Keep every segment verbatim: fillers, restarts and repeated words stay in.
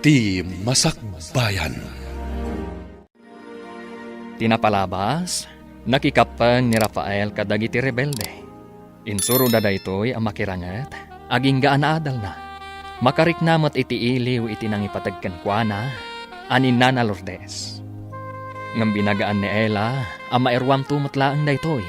Ti Masakbayan. Ti napalabas, nakikappeng ni Rafael kadagiti rebelde. Insuroda daytoy a makiranget, agingga a naadalna. Makarikna met iti iliw iti nangipateg kenkuana a ni Nana Lourdes. Ngem binagaan ni Ella a mairuamto met laeng daytoy.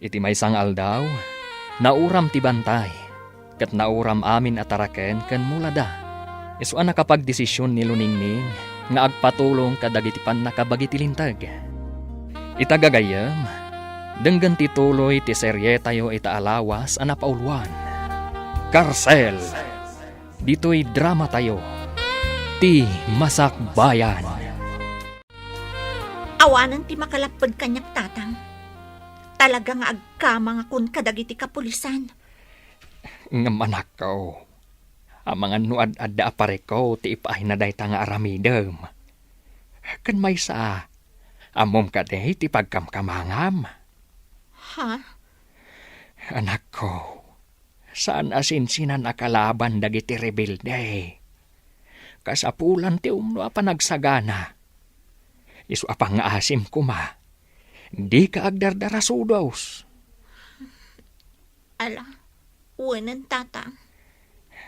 Iti maysa nga aldaw, nauram ti bantay, ket nauram amin a taraken ken mulada. Isu a nakapagdesision ni Luningning nga agpatulong kadagiti pannakabagi ti linteg. Ita gagayyem, denggen ti tuloy ti serietayo ita a lawas a napauluan. Karsel! Ditoy dramatayo, Ti Masakbayan. Awanen ti makalapped kaniak, Tatang. Talaga nga agkamangakon kadagiti kapulisan. Ngem anakko, amangan no ad-adda a parikko ti ipaayna dayta nga aramidem. Ken maysa, ammom kadi ti pagkamkamangam? Ha? Anakko, saan a sinsinan a kalaban dagiti rebelde. Kasapulan ti umno a panagsagana. Isu a pangngaasim koma, dika agdardarasudos. Ala, wenen, Tatang.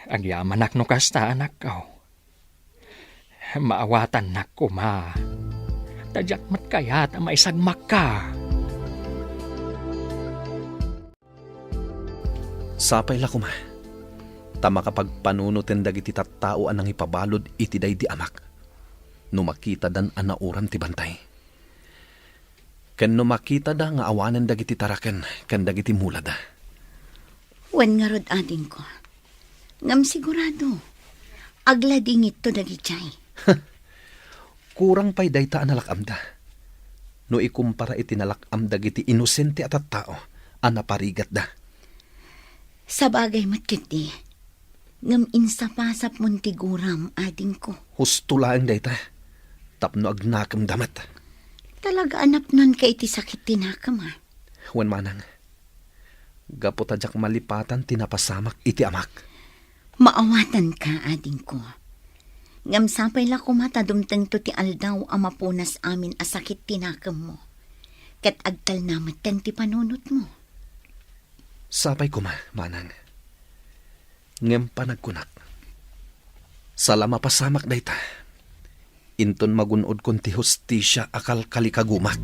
Agyamanak no kasta, anakko. Maawatannak koma. Ta diak met kayat a maisagmakka. Sapay la koma, ta makapagpanunoten dagiti tattao a nangipabalud iti daydi amak, no makitadan a nauram ti bantay. Ken no makitada nga awanen dagiti taraken ken dagiti mulada. Wen ngarud, adingko. Ngem sigurado, agladingitto dagidiay. Kurang pay dayta a nalak-amda, no ikumpara iti nalak-am dagiti inosente a tattao a naparigatda. Sabagay met ketdi, ngem insapasapmon ti guram, adingko. Husto laeng dayta, tapno agnakemda met. Talaga a napnonka iti sakit ti nakem, a? Wen manang, gapu ta diak malipatan ti napasamak iti amak. Maawatanka, adingko. Ngem sapay la koma ta dumtengto ti aldaw a mapunas amin a sakit ti nakemmo, ket agtalna metten ti panunotmo. Sapay koma, manang. Ngem panagkunak, sala mapasamak dayta, inton magun-odkon ti hustisia a kalkalikagumak.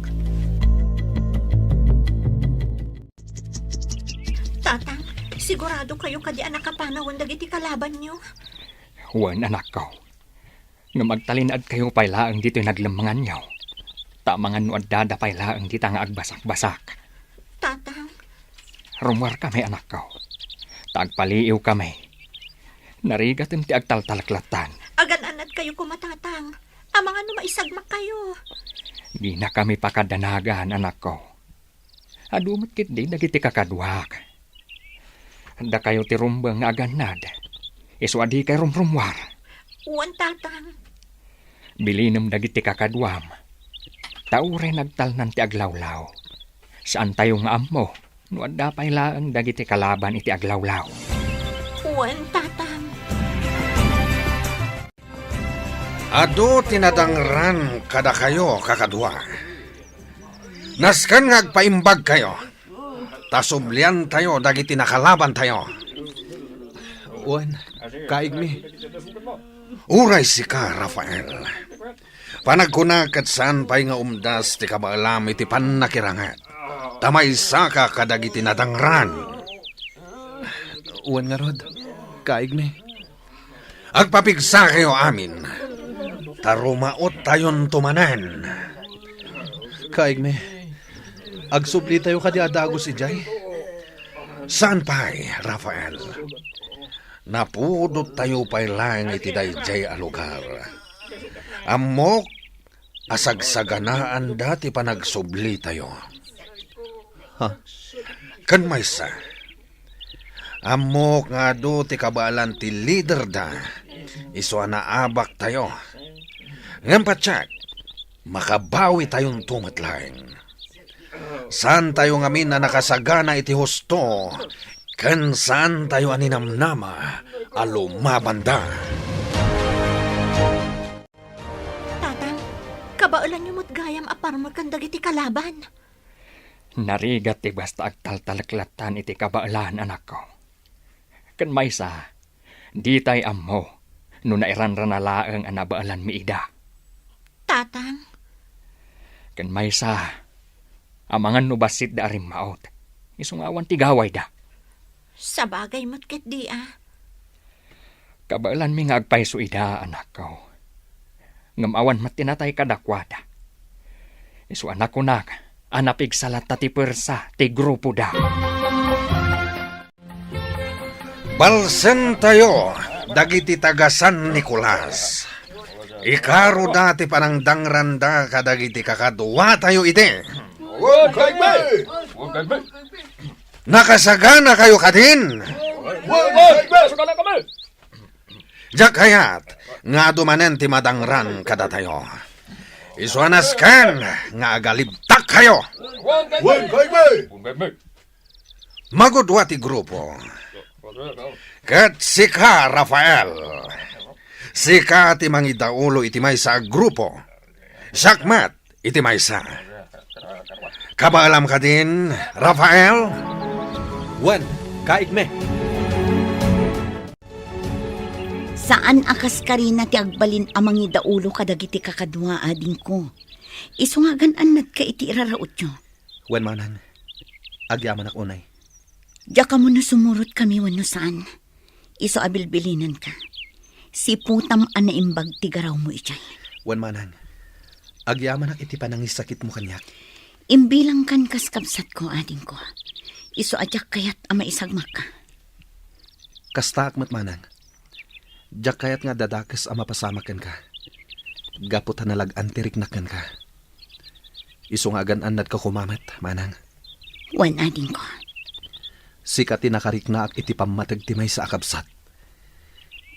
Tatang, sigurado kayo kadi a nakapanawen dagiti kalabanyo? Wen, anakko. Ngem agtalinaedkayo pay laeng ditoy naglemmenganyo, ta amangan no addada pay laeng dita nga agbasakbasak. Tatang. Rummuarkami, anakko, ta agpaliiwkami. Narigatem ti agtaltaleklattan. Agan-anadkayo koma, Tatang. Amangan no maisagmakkayo. Dinakami pakadanagan, anakko. Adu met ketdi dagiti kakaduak. Dakayo ti rumbeng nga agannad. Isu a dikay rumrummuar. Wen, Tatang. Bilinem dagiti kakaduam, ta uray nagtalnan ti aglawlaw, saantayo nga ammo no adda pay laeng dagiti kalaban iti aglawlaw. Wen, Tatang. Adu ti nadangran kadakayo, kakadua. Nasken nga agpaimbagkayo, ta subliantayo dagiti nakalabantayo. Wen, kaigmi. Uray sika, Rafael. Panagkuna ket saan pay nga umdas ti kabaelam iti pannakiranget, ta maysaka kadagiti nadangran. Wen ngarud, kaigmi. Agpapigsakayo amin, ta rumaottayonto manen. Kaigmi, agsublitayo kadi a dagus idiay? Saan pay, Rafael. Napudottayo pay laeng iti daydiay a lugar. Ammok a sagsaganaanda ti panagsublitayo. Ha? Ken maysa, ammok nga adu ti kabaelan ti liderda, isu a naabaktayo. Ngem patiek, makabawitayonto met laeng. Saantayo ngamin a nakasagana iti husto, ken saantayo a ninamnama a lumabanda. Paelanyo met gayam a parmek ken dagiti kalaban. Narigat ti basta agtaltalek lattan iti kabaelan, anakko. Ken maysa, ditay ammo no nairanrana laeng a nabaelanmi ida. Tatang. Ken maysa, amangan no bassitda a rimmaot, isu nga awan ti gawayda. Sabagay met ketdi a. Kabaelanmi nga agpayso ida, anakko. Ngem awan met ti natay kadakuada. Isu a nakunak a napigsa latta ti puersa ti grupoda. Balsentayo dagiti taga San Nicolas. Ikaroda ti panangdangranda kadagiti kakaduatayo iti. Nakasaganakayo kadin? Diak kayat nga adu manen ti madangran kadatayo. Isu a nasken nga agalibtakkayo. Magudua ti grupo. Ket sika, Rafael, sika ti mangidaulo iti maysa a grupo. Siak met iti maysa. Kabaelam kadin, Rafael? Wen, kaigmi. Saan a kaskarina ti agbalin a mangidaulo kadagiti kakadua, adingko. Isu nga agan-annatka iti irarautyo. Wen manang, agyamanak unay. Diak ammo no sumurotkami wenno saan. Isu a bilbilinenka. Siputam a naimbag ti garawmo idiay. Wen manang, agyamanak iti panangisakitmo kaniak. Imbilangkan kas kabsatko, adingko. Isu a diak kayat a maisagmakka. Kastaak met manang. Diak kayat nga adda dakes a mapasamak kenka. Gapu ta nalag-an ti riknak kenka. Isu nga agan-annadka koma met, manang. Wen, adingko. Sika ti nakariknaak iti pammateg ti maysa a kabsat.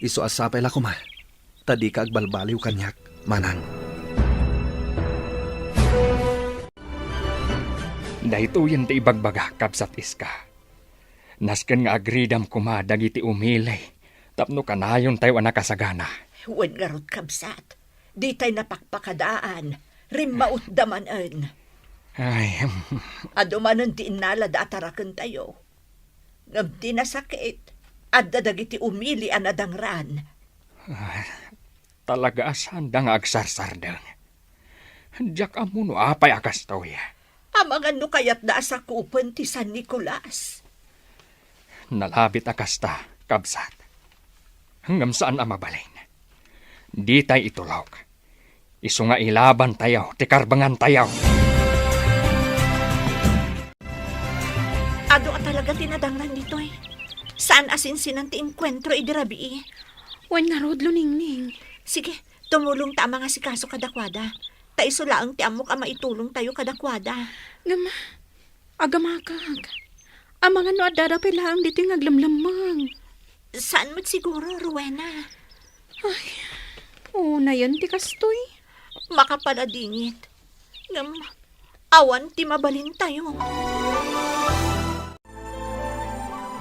Isu a sapay la koma, ta dika agbalbaliw kaniak, manang. Daytoyen ti ibagbagak, Kabsat Iska. Nasken nga agridam koma dagiti umili tapno kanayontayo a nakasagana. Wen ngarud, kabsat, ditay napakpakadaan, rimmautda manen. Ay, adu manen ti innalada a tarakentayo. Ngem ti nasakit, adda dagiti umili a nadangran. Ah, talaga a saanda nga agsarsardeng. Diak ammo no apay a kastoy. Amangan no kayatda a sakupen ti San Nicolas. Nalabit a kasta, kabsat. Ngem saan a mabalin. Ditay itulok. Isu nga ilabantayo ti karbengantayo. Adu a talaga ti nadangran ditoy. Saan a sinsinan ti enkuentro idi rabii. Wen ngarud, Luningning. Sige, tumulongta a mangasikaso kadakuada. Ta isu laeng ti ammok a maitulongtayo kadakuada. Ngem, agamakak. Amangan no addada pay laeng ditoy nga aglemlemmeng. Saan met siguro, Rowena? Ay, unayen ti kastoy. Makapaladingit. Ngem, awan ti mabalintayo.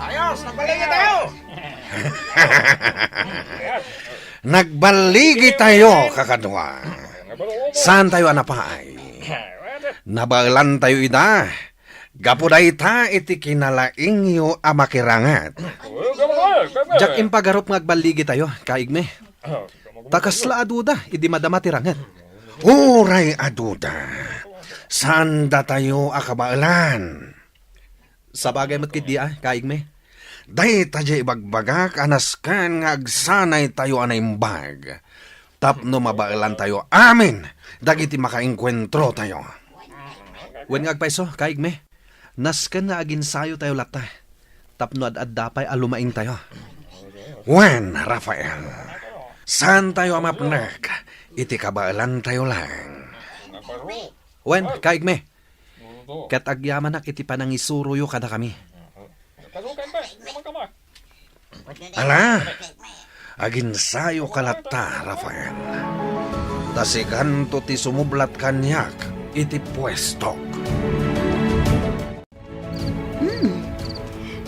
Ayos, nagbaligitayo! Nagbaligitayo, kakadua. Saantayo a napaay? Nabaelantayo ida. Gapu dayta iti kinalaingyo a makiranget. Diak impagarup nga agballigitayo, kaigmi. Ta kasla a duda idi madama ti ranget. Uray a duda, saandatayo a kabaelan. Sabagay met ketdi a, kaigmi. Dayta diay ibagbagak a nasken nga agsanaytayo a naimbag tapno mabaelantayo amin dagiti makaenkuentrotayo. Wen nga agpayso, kaigmi, nasken nga aginsayotayo latta tapno ad-adda pay a lumaingtayo. Wen, Rafael, saantayo a mapnek iti kabaelantayo laeng. Wen, kaigmi, ket agyamanak iti panangisuroyo kadakami. Ala, aginsayoka latta, Rafael. Ta sikanto ti sumublat kaniak iti puestok. Hmm.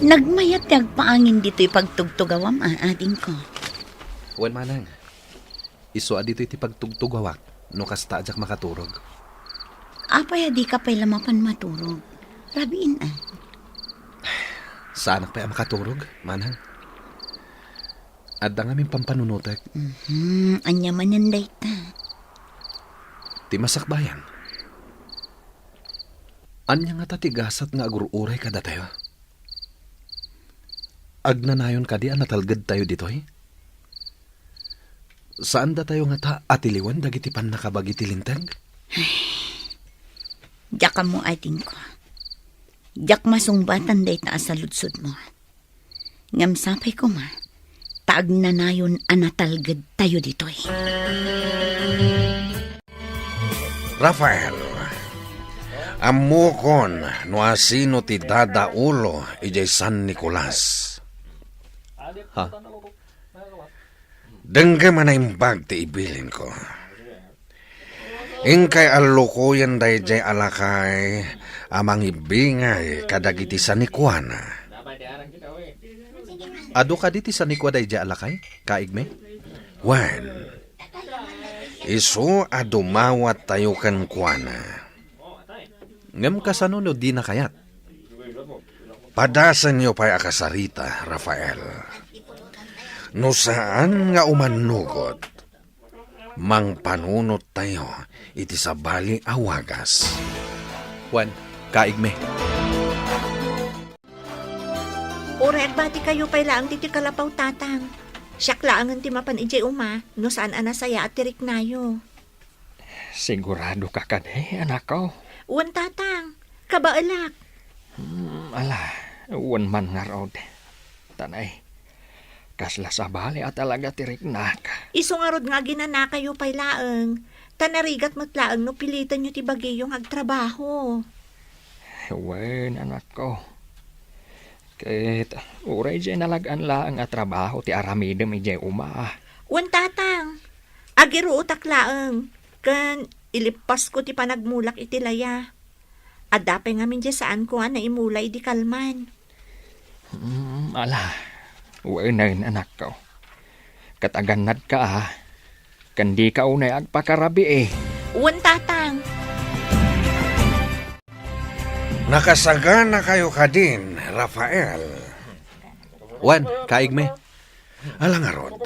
Nagmayat ti agpaangin ditoy pagtugtugawam, a, adingko. Wen manang, isu a ditoy ti pagtugtugawak. no kasta a diak makaturog. Apay a dika pay la mapan maturog? Rabiin, a. Saanak pay a makaturog, manang. Adda ngamin pampanunotek. Mhm, ania manen dayta? Ti masakbayan. Ania ngata ti gasat nga agur-uray kadatayo? Agnanayon kadi a natalgedtayo ditoy? Saandatayo ngata a tiliwen dagiti pannakabagi ti Linteg? Diak ammo, adingko. Diak masungbatan dayta a saludsodmo. Ngem sapay koma, ta agnanayon a natalgedtayo ditoy. Rafael, ammokon no asino ti dadaulo idiay San Nicolas. Ha? Denggem a naimbag ti ibilinko. Inkay allukoyen daydiay a lakay a mangibingay kadagiti sanikuana. Adu kadi ti sanikua daydiay a lakay, kaigmi? Wen, isu a dumawattayo kenkuana. Ngem kasano no dina kayat? Padasenyo pay a kasarita, Rafael. No saan nga umannugot, mangpanunottayo iti sabali a wagas. Wen, kaigmi. Uray agbatikayo pay laeng ditoy kalapaw, Tatang. Siak laengen ti mapan idiay uma, no saan a nasayaat ti riknayo. Sigurado ka kadi, anakko? Wen, Tatang. Kabaelak. Hmm, ala, wen man ngarud. Tanay, kasla sabali a talaga ti riknak. Isu ngarud nga aginanakayo pay laeng, ta narigat met laeng no pilitenyo ti bagiyo nga agtrabaho. Wen, anakko. Ket uray diay nalag-an laeng a trabaho ti aramidem idiay uma. Wen, Tatang. Agiruotak laeng, ken ilippasko ti panagmulak iti laya. Adda pay ngamin diay saanko a naimula idi kalman. Hmm, ala, wenen, anakko. Ket agannadka, a, ken dika unay agpakarabii. Wen, Tatang. Nakasaganakayo kadin, Rafael? Wen, kaigmi. Ala ngarud,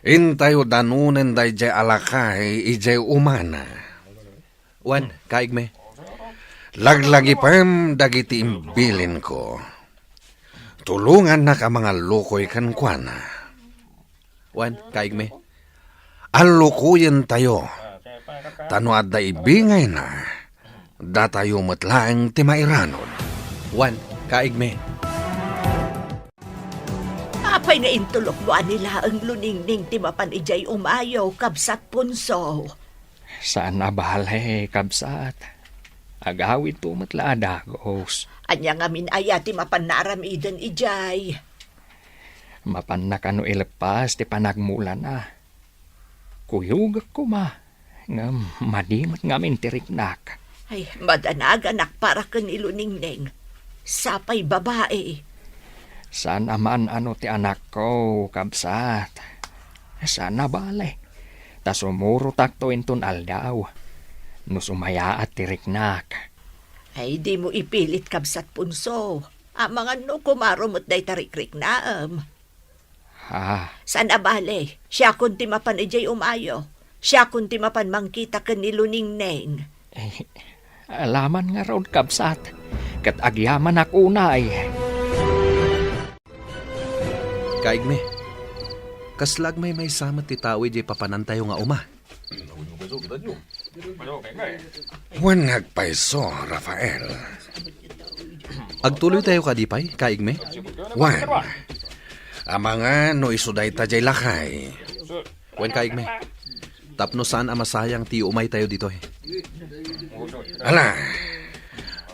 intayo danunen daydiay a lakay idiay umana. Wen, kaigmi. Laglagipem dagiti imbilinko. Tulongannak a mangallukoy kenkuana. Wen, kaigmi. Allukoyentayo. Ta no adda ibingayna, datayo met laeng ti mairanud. Wen, kaigmi. Apay nga intulokmo a ni laeng Luningning ti mapan idiay umayo, Kabsat Punso? Saan a bale, kabsat. Agawidto met la a dagus. Ania ngamin aya ti mapanna aramiden idiay? Mapanna kano ileppas ti panagmulana. Kuyogek koma ngem madi met ngamin ti riknak. Ay, madanaganak para ken ni Luningning. Sapay babai. Saan a maan-ano ti anakko, kabsat. Saan a bale. Ta sumurotakto inton aldaw. No sumayaat ti riknak. Ay, dimo ipilit, Kabsat Punso. Amangan no kumaro met dayta rikriknaem. Ah. Saan a bale, siakon ti mapan idiay umayo. Siakon ti mapan mangkita ken ni Luningning. Eh, alaman ngarud, kabsat, ket agyamanak unay. Kaigmi, kasla agmaymaysa met ti tao idiay papanantayo nga uma. Wen nga agpayso, Rafael. Agtuloytayo kadi pay, kaigmi? Wen. Amangan no isu dayta diay lakay. Wen, kaigmi. Tapno saan a masayang ti umaytayo ditoy. Ala,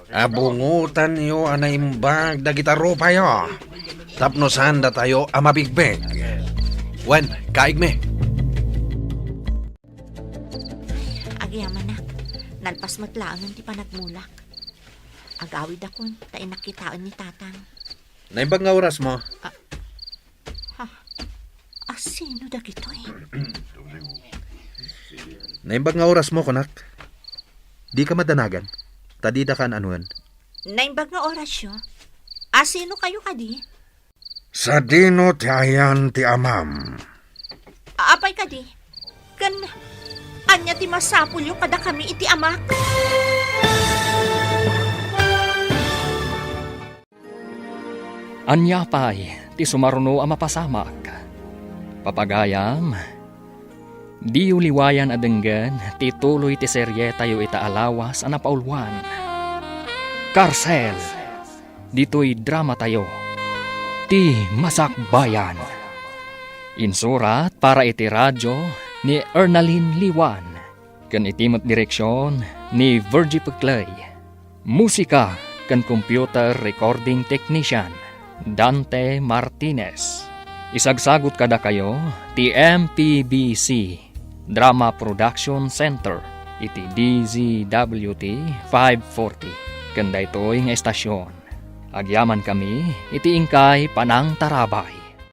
abungotanyo a naimbag dagita rupayo. Tapno saan datayo a mabigbeg. Wen, kaigmi. Agyamanak, nalpas met laengen ti panagmulak. Agawidakon, ta innak kitaen ni Tatang. Naimbag nga orasmo? Ah, ha? Asino dagitoy? Naimbag nga orasmo, kunak. Dika madanagan, ta dida kan-anoen. Naimbag nga orasyo? Asino kayo kadi? Sadino ti ayan ti amam? Apay kadi? Ken ania ti masapulyo kadakami iti amak? Ania pay ti sumaruno a mapasamak? Papagayam, diyo liwayan a denggen ti tuloy ti serietayo ita a lawas a napauluan. Karsel, ditoy dramatayo, Ti Masakbayan. Insurat para iti radyo ni Ernalyn Liwan, ken iti met direksion ni Virgie Peclay. Musika ken computer recording technician, Dante Martinez. Isagsagut kadakayo ti M P B C Drama Production Center iti D Z W T five forty. Ken daytoy nga estasion, agyamankami iti inkay panangtarabay.